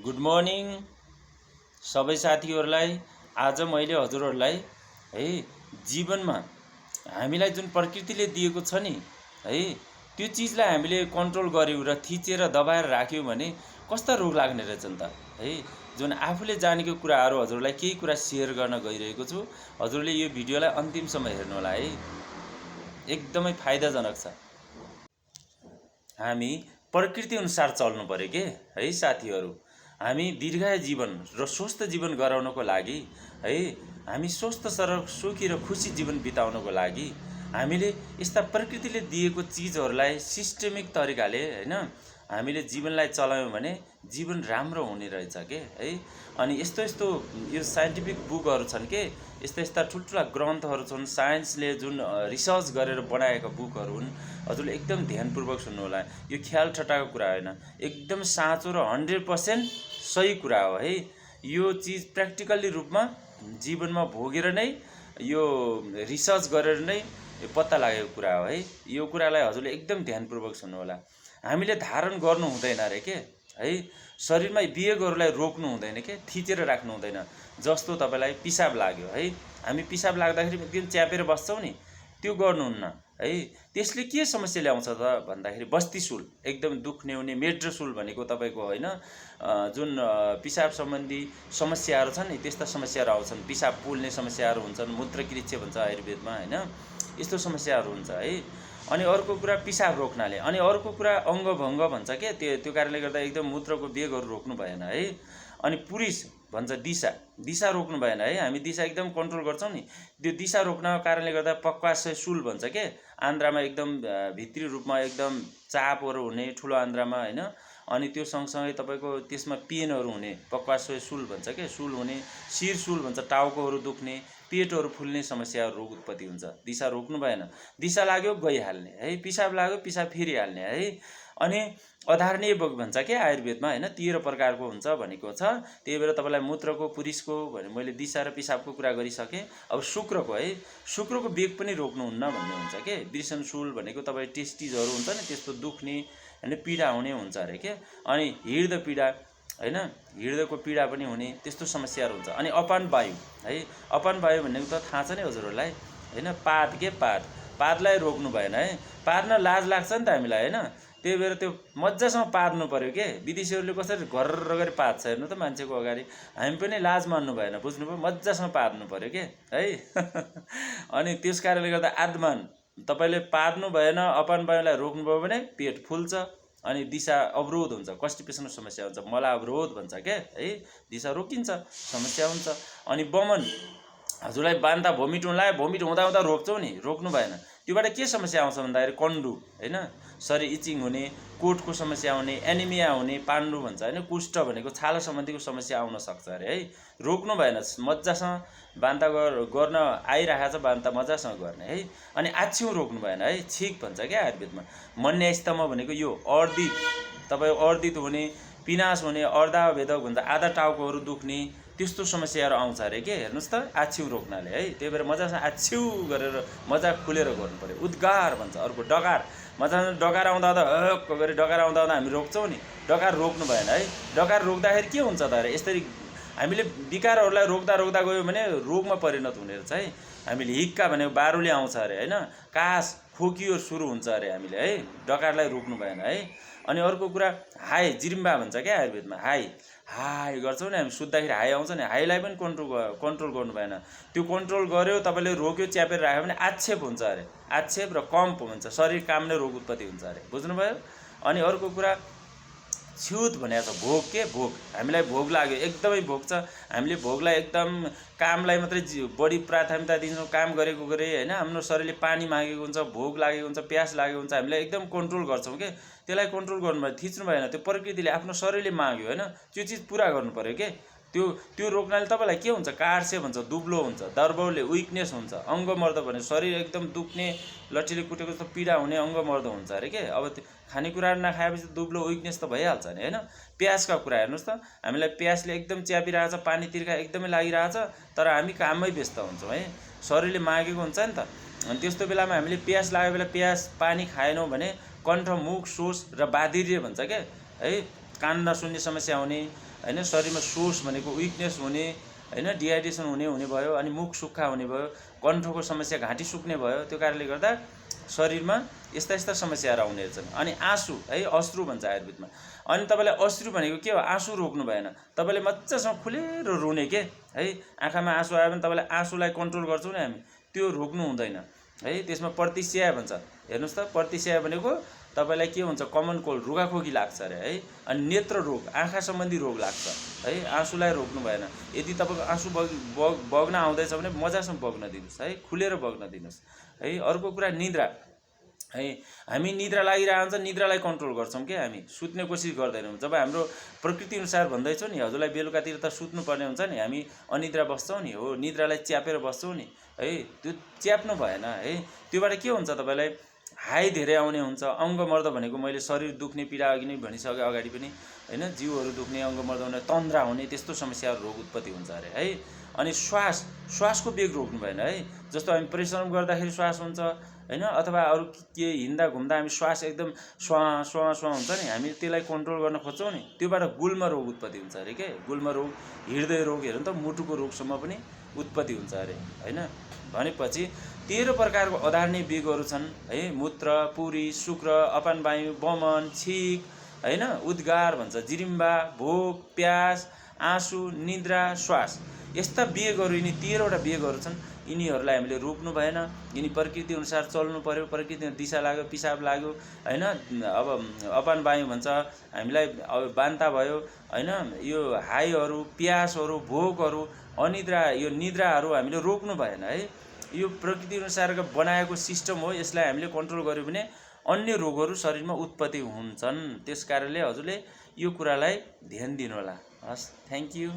Good morning सबै साथीहरूलाई। आज मैले हजुरहरूलाई है जीवनमा हामीलाई जुन प्रकृतिले दिएको छ नि है त्यो चिजलाई हामीले कन्ट्रोल गर्यौँ र थिचेर दबाएर राख्यौँ भने कस्ता रोग लाग्ने रहेछन् त है। जुन आफूले जानेको कुराहरू हजुरलाई केही कुरा सेयर गर्न गइरहेको छु। हजुरले यो भिडियोलाई अन्तिमसम्म हेर्नु होला है, एकदमै फाइदाजनक छ। हामी प्रकृति अनुसार चल्नु पर्यो के है साथीहरू। हामी दीर्घायु जीवन र स्वस्थ जीवन गराउनको लागि है, हामी स्वस्थ सरल सुखी र खुसी जीवन बिताउनको लागि हामीले यस्ता प्रकृतिले दिएको चिजहरूलाई सिस्टमिक तरिकाले हैन हामीले जीवनलाई चलायौँ भने जीवन राम्रो हुने रहेछ के है। अनि यस्तो यस्तो यो साइन्टिफिक बुकहरू छन् के, यस्ता यस्ता ठुल्ठुला ग्रन्थहरू छन्, साइन्सले जुन रिसर्च गरेर बनाएका बुकहरू हुन्। हजुरले एकदम ध्यानपूर्वक सुन्नु होला। यो ख्याल ठट्टाको कुरा होइन, एकदम साँचो र 100% सही कुरा हो है। यो चिज प्र्याक्टिकल्ली रूपमा जीवनमा भोगेर नै यो रिसर्च गरेर नै पत्ता लागेको कुरा हो है। यो कुरालाई हजुरले एकदम ध्यानपूर्वक सुन्नु होला। हामीले धारण गर्नु हुँदैन रे के है, शरीरमा बिहेगहरूलाई रोक्नु हुँदैन के, थिचेर राख्नु हुँदैन। जस्तो तपाईँलाई पिसाब लाग्यो है, हामी पिसाब लाग्दाखेरि एकदम च्यापेर बस्छौँ नि, त्यो गर्नुहुन्न है। त्यसले के समस्या ल्याउँछ त भन्दाखेरि बस्तीसुल, एकदम दुख्ने हुने मेड्रोसुल भनेको तपाईँको होइन, जुन पिसाब सम्बन्धी समस्याहरू छन् नि त्यस्ता समस्याहरू आउँछन्। पिसाब पोल्ने समस्याहरू हुन्छन्, मूत्रकृच्छे भन्छ आयुर्वेदमा होइन, यस्तो समस्याहरू हुन्छ है। अनि अर्को कुरा पिसाब रोक्नाले, अनि अर्को कुरा अङ्गभङ्ग भन्छ के, त्यो कारणले गर्दा एकदम मूत्रको वेगहरू रोक्नु भएन है। अनि पुरुष भन्छ दिशा रोक्नु भएन है। हामी दिशा एकदम कन्ट्रोल गर्छौँ नि, त्यो दिशा रोक्नको कारणले गर्दा पक्वाशय सुल भन्छ के, आन्द्रामा एकदम भित्री रूपमा एकदम चापहरू हुने ठुलो आन्द्रामा होइन। अनि त्यो सँगसँगै तपाईँको त्यसमा पेनहरू हुने, पक्वाशय सुल भन्छ के, सुल हुने, शिर सुल भन्छ, टाउकोहरू दुख्ने, पेटहरू फुल्ने समस्याहरू रोग उत्पत्ति हुन्छ। दिशा रोक्नु भएन, दिशा लाग्यो गइहाल्ने है, पिसाब लाग्यो पिसाब फेरिहाल्ने है। अनि अधारणीय भन्छ के आयुर्वेदमा होइन, 13 प्रकारको हुन्छ भनेको छ। त्यही भएर तपाईँलाई मूत्रको पुरुषको भने मैले दिशा र पिसाबको कुरा गरिसकेँ। अब शुक्रको है, शुक्रको वेग पनि रोक्नुहुन्न भन्ने हुन्छ के। वृषणशूल भनेको तपाईँ टेस्टिजहरू हुन्छ नि त्यस्तो दुख्ने होइन, पीडा हुने हुन्छ अरे के। अनि हृदय पीडा होइन, हृदयको पीडा पनि हुने त्यस्तो समस्याहरू हुन्छ। अनि अपान वायु है, अपान वायु भनेको त थाहा छ नि हजुरहरूलाई होइन, पाद के पादलाई रोक्नु भएन है। पाद्न लाज लाग्छ नि त हामीलाई होइन, त्यही भएर त्यो मजासँग पार्नु पर्यो के। विदेशीहरूले कसरी घर्र गरी पार्छ हेर्नु त मान्छेको अगाडि, हामी पनि लाज मान्नु भएन, बुझ्नुभयो, मजासँग पार्नु पर्यो के है। अनि त्यस कारणले गर्दा आद्मान तपाईँले पार्नु भएन, अपान वायुलाई रोक्नुभयो भने पेट फुल्छ, अनि दिशा अवरोध हुन्छ, कन्स्टिपेसनको समस्या हुन्छ, मला अवरोध भन्छ क्या है, दिशा रोकिन्छ, समस्या हुन्छ। अनि वमन हजुरलाई बान्ता भोमिट हुँला, भोमिट हुँदा हुँदा रोक्छौ नि, रोक्नु भएन, त्योबाट के समस्या आउँछ भन्दाखेरि कन्डु होइन, शरीर इचिङ हुने, कोटको समस्या हुने, एनिमिया हुने, पाण्डु भन्छ होइन, कुष्ठ भनेको छाला सम्बन्धीको समस्या आउन सक्छ अरे है। रोक्नु भएन, मजासँग बान्ता गर्न आइरहेको छ, बान्ता मजासँग गर्ने है। अनि आछ्यौँ रोक्नु भएन है, छिक भन्छ क्या आयुर्वेदमा। मन्यास्तम भनेको यो अर्दित, तपाईँ अर्दित हुने, पिनास हुने, अर्धावेदक भन्छ, आधा टाउकोहरू दुख्ने त्यस्तो समस्याहरू आउँछ अरे के। हेर्नुहोस् त आछ्यौँ रोक्नाले है, त्यही भएर मजासँग आछ्यौँ गरेर मजा खुलेर गर्नु पर्यो। उद्गार भन्छ अर्को, डकार मजासँग डकार आउँदा हक्क गरी डकार आउँदा हामी रोक्छौँ नि, डकार रोक्नु भएन है। डकार रोक्दाखेरि के हुन्छ त अरे, यसरी हामीले विकारहरूलाई रोक्दा गयो भने रोगमा परिणत हुने रहेछ है। हामीले हिक्का भनेको बारुले आउँछ अरे होइन, कास खोकियो सुरु हुन्छ अरे हामीले है, डकारलाई रोक्नु भएन है। अनि अर्को कुरा हाई जिरिम्बा भन्छ क्या आयुर्वेदमा, हाई गर्छौँ नि हामी, सुत्दाखेरि हाई आउँछ नि, हाईलाई पनि कन्ट्रोल गर्नु भएन। त्यो कन्ट्रोल गर्यो तपाईँले, रोक्यो च्यापेर राख्यो भने आक्षेप हुन्छ अरे, आक्षेप र कम्प भन्छ, शरीर कामले रोग उत्पत्ति हुन्छ अरे, बुझ्नुभयो। अनि अर्को कुरा छुत भनेको छ, भोग के, भोग हामीलाई भोग लाग्यो, एकदमै भोग छ, हामीले भोगलाई एकदम कामलाई मात्रै बढी प्राथमिकता दिन्छौँ, काम गरेको गरे होइन, हाम्रो शरीरले पानी मागेको हुन्छ, भोग लागेको हुन्छ, प्यास लागेको हुन्छ, हामीले एकदम कन्ट्रोल गर्छौँ के। त्यसलाई कन्ट्रोल गर्नु भएन, थिच्नु भएन, त्यो प्रकृतिले आफ्नो शरीरले माग्यो होइन, त्यो चिज पुरा गर्नु पर्यो के। त्यो रोक्नाले तपाईँलाई के हुन्छ, कार्से भन्छ, दुब्लो हुन्छ, दर्बौले विकनेस हुन्छ, अङ्गमर्द भने शरीर एकदम दुख्ने, लट्ठीले कुटेको जस्तो पीडा हुने, अङ्गमर्द हुन्छ अरे के। अब त्यो खानेकुराहरू नखाएपछि दुब्लो विकनेस त भइहाल्छ नि होइन। प्यासका कुरा हेर्नुहोस् त, हामीलाई प्यासले एकदम च्यापिरहेछ, पानी तिर्खा एकदमै लागिरहेछ, तर हामी काममै व्यस्त हुन्छौँ है, शरीरले मागेको हुन्छ नि त। अनि त्यस्तो बेलामा हामीले प्यास लागेको बेला पानी खाएनौँ भने कण्ठ, मुख, सोस र बाधिर्य भन्छ क्या है, कान नसुन्ने समस्या हुने हैन, शरीरमा सोर्स भनेको विकनेस हुने हैन, डिहाइड्रेसन हुने भयो, अनि मुख सुक्खा हुने भयो, कण्ठको समस्या, घाँटी सुक्ने भयो। त्यो कारणले गर्दा शरीरमा यस्ता यस्ता समस्याहरू आउने छन्। अनि आँसु है, अश्रु भन्छ आयुर्वेदमा। अनि तपाईँलाई अश्रु भनेको के हो? आँसु रोक्नु भएन, तपाईँले मजासँग खुलेर रुने के है, आँखामा आँसु आयो भने तपाईँले आँसुलाई कन्ट्रोल गर्छौँ नि हामी, त्यो रोक्नु हुँदैन है। त्यसमा प्रतिस्याय भन्छ। हेर्नुहोस् त, प्रतिस्याय भनेको तपाईँलाई के हुन्छ? कमन कोल्ड, रुगाखोकी लाग्छ अरे है। अनि नेत्र रोग, आँखा सम्बन्धी रोग लाग्छ है, आँसुलाई रोक्नु भएन। यदि तपाईँको आँसु बग्न आउँदैछ भने मजासँग बग्न दिनुहोस् है, खुलेर बग्न दिनुहोस् है। अर्को कुरा निद्रा है, हामी निद्रा लागिरहेको हुन्छ, निद्रालाई कन्ट्रोल गर्छौँ क्या, हामी सुत्ने कोसिस गर्दैनौँ। जब हाम्रो प्रकृति अनुसार भन्दैछौँ नि, हजुरलाई बेलुकातिर त सुत्नुपर्ने हुन्छ नि, हामी अनिद्रा बस्छौँ नि, हो निद्रालाई च्यापेर बस्छौँ नि है, त्यो च्याप्नु भएन है। त्योबाट के हुन्छ? तपाईँलाई हाई धेरै आउने हुन्छ। अङ्गमर्द भनेको मैले शरीर दुख्ने पीडा अघि नै भनिसकेँ, अगाडि पनि हैन, जिउहरू दुख्ने, अङ्गमर्द हुने, तन्द्रा हुने, त्यस्तो समस्याहरू रोग उत्पत्ति हुन्छ अरे है। अनि श्वासको वेग रोक्नु भएन है। जस्तो हामी परिश्रम गर्दाखेरि श्वास हुन्छ हैन, अथवा अरू के हिँड्दा घुम्दा हामी श्वास एकदम स्वा स्वा स्वा हुन्छ नि, हामी त्यसलाई कन्ट्रोल गर्न खोज्छौँ नि, त्योबाट गुल्म रोग उत्पत्ति हुन्छ अरे के। गुल्म रोग, हृदय रोग, हेर्नु त मुटुको रोगसम्म पनि उत्पत्ति हुन्छ अरे हैन। भनेपछि 13 प्रकारको अधार्ने वेगहरू छन् है। मूत्र, पुरी, शुक्र, अपानवायु, वमन, छिक हैन, उद्गार भन्छ, जिरिम्बा, भोक, प्यास, आँसु, निद्रा, श्वास, यस्ता वेगहरू, यिनी 13वटा वेगहरू छन्। यिनीहरूलाई हामीले रोक्नु भएन। यिनी प्रकृति अनुसार चल्नु पर्यो। प्रकृतिमा दिशा लाग्यो, पिसाब लाग्यो हैन, अब अपानवायु भन्छ, हामीलाई अब बान्ता भयो हैन, यो हाईहरू, प्यासहरू, भोकहरू, अनिद्रा, यो निद्राहरू हामीले रोक्नु भएन है। यो प्रकृति अनुसारको बनाएको सिस्टम हो, यसलाई हामीले कन्ट्रोल गर्यो भने अन्य रोगहरू शरीरमा उत्पत्ति हुन्छन्। त्यसकारणले हजुरले यो कुरालाई ध्यान दिनु होला। हस्, थ्याङ्क यू।